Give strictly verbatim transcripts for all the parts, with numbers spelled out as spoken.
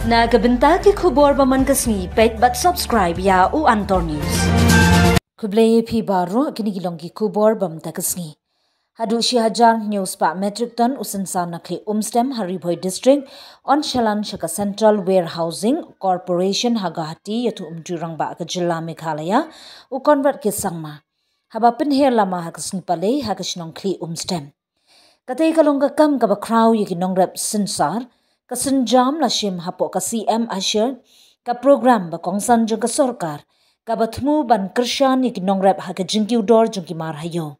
Na ka bynta ki khubor ba man ka sngi, peit bad subscribe ïa u Antor News. Khublei ïa phi baroh, kine ki long ki khubor ba man ka sngi. Haduh shi hajar hynñiew spah metric ton u synsar na khlieh umstem ha Ri Bhoi District yn shalan sha ka Central Warehousing Corporation ha Guwahati, ïathuh u Myntri Rangbah ka jylla Meghalaya u Conrad K Sangma, haba pynher lama ha ka sngi Palei ha ka shnong khlieh umstem. Katei ka long ka kam kaba khraw ïa ki nongrep synsar, ka synjam la shim hapoh ka C M ASHED, ka program ba kongsan jong ka sorkar, kaba thmu ban kyrshan ïa ki nongrep ha ka jingkiew dor jong ki mar ha ïew.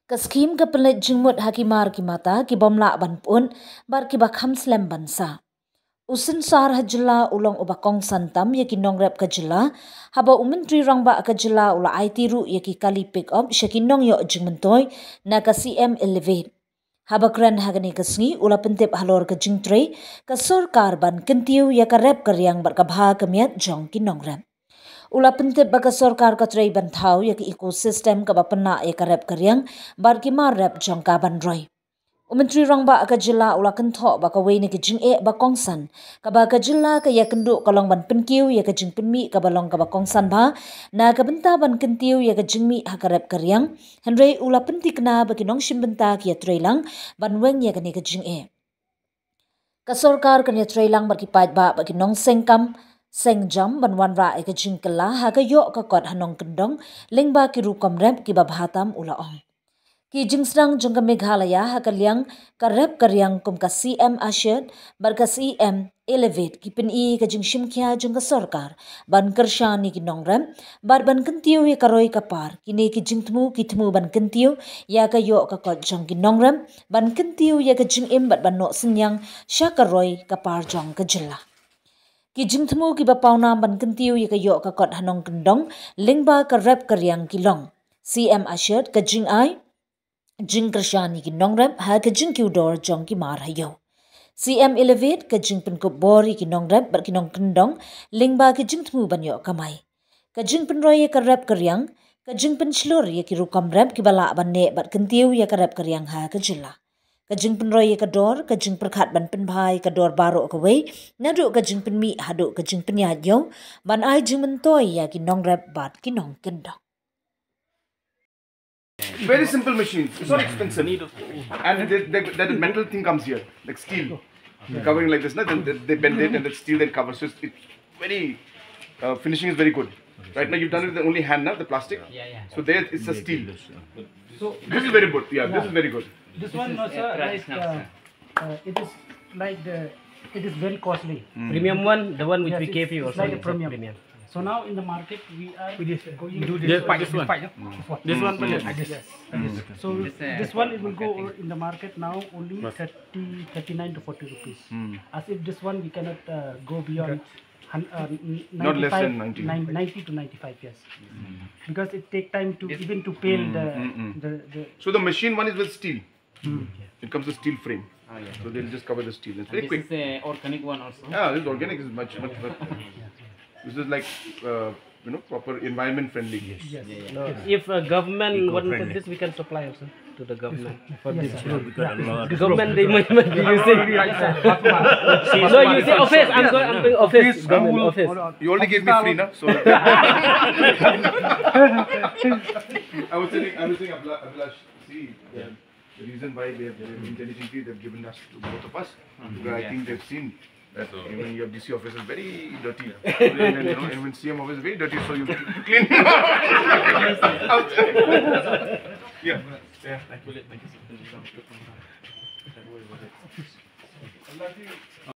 Ka skhim ka pynleit jingmut ha ki mar ki mata ki bym lah ban pyut bad kiba kham slem ban sah. U synsar ha jylla u long uba kongsan tam ïa ki nongrep ka jylla, haba u Myntri Rangbah ka jylla u la aiti ruh ïa ki kali pick up sha ki nongïoh jingmyntoi na ka C M Elevate. Haba kren ha kane ka sngi, u la pyntip halor ka jingtrei ka sorkar ban kyntiew ïa ka rep ka riang bad ka bha ka miat jong ki nongrep. U la pyntip ba ka sorkar ka trei ban thaw ïa ka ecosystem kaba pynlah ïa ka rep ka riang bad ki mar rep jong ka ban roi. U Myntri Rangbah ka jylla u la kynthoh ba kawei na ki jingeh ba kongsan kaba ka jylla ka ïakynduh ka long ban pynkiew ïa ka jingpynmih kaba long kaba kongsan bha na ka bynta ban kyntiew ïa ka jingmih ha ka rep ka riang. Hynrei u la pynthikna ba ki nongshim bynta ki ïatrei lang ban weng ïa kane ka jingeh. Ka sorkar kan ïatrei lang bad ki paidbah bad ki nongseng kam seng jam ban wanrah ïa ka jingkylla ha ka ïoh ka kot ha nongkyndong lyngba ki rukom rep kiba bha tam, u la ong. Ki jingsdang jong ka Meghalaya ha ka liang ka rep ka riang kum ka C M ASHED bad ka C M Elevate ki pyni ka jingshim khia jong ka sorkar ban kyrshan ïa ki nongrep bad ban kyntiew ïa ka roi ka par. Kine ki jingthmu ki thmu ban kyntiew ïa ka ïoh ka kot jong ki nongrep, ban kyntiew ïa ka jingim bad ban noh synñiang sha ka roi ka par jong ka jylla. Ki jingthmu kiba pawnam ban kyntiew ïa ka ïoh ka kot ha nongkyndong lyngba ka rep ka riang ki long: C M ASHED, ka jingai jingkyrshan ïa ki nongrep ha ka jingkiew dor jong ki mar ha ïew. C M Elevate, ka jingpynkup bor ïa ki nongrep bad ki nongkyndong lyngba ki jingthmu ban ïoh kamai. Ka jingpynroi ïa ka rep ka riang, ka jingpynshlur ïa ki rukom rep kiba lah ban neh bad kyntiew ïa ka rep ka riang ha ka jylla. Ka jingpynroi ïa ka dor, ka jingpyrkhat ban pynbha ïa ka dor baroh kawei, naduh ka jingpynmih haduh ka jingpynïaid ïew, ban ai jingmyntoi ïa ki nongrep bad ki nongkyndong. Very simple machines. It's not expensive. And they, they, that metal thing comes here, like steel. Covering like this, no? Then they, they bend it and the steel then covers. So it's, it's very, uh, finishing is very good. Right now you've done it with the only hand, now the plastic. Yeah, yeah. So there it's a steel. So this is very good. Yeah, this is very good. This one, no, sir, like, uh, uh, it is like the, it is very costly. Premium one, the one which we gave you also, like a premium. So now in the market we are going to do this pipe. This one. This one. Yes. So this one, it will go in the market now only thirty, thirty-nine to forty rupees. As if this one we cannot, uh, go beyond hun-, uh, n-, not less than ninety. Ninety to ninety-five, yes. Because it take time to even to peel the, the, the. So the machine one is with steel. It comes with steel frame. Ah, yeah. So they'll just cover the steel. It's very quick. This is a organic one also. Yeah, this organic is much, much better. This is like, uh, you know, proper environment friendly. Yes. Yeah, yeah. If a government wanted this, we can supply also to the government for this. Government, they might, might be using. No, you say office. I'm going, I'm going office. Government office. You already gave me free, na? So I was saying, I was saying, Abla-, Abhilash, see, the reason why they have, they have intelligently, they've given us to both of us, because I think they've seen that even your D C office is very dirty. And, you know, and when C M office is very dirty, so you clean. Yeah. Yeah. Thank you. Thank you.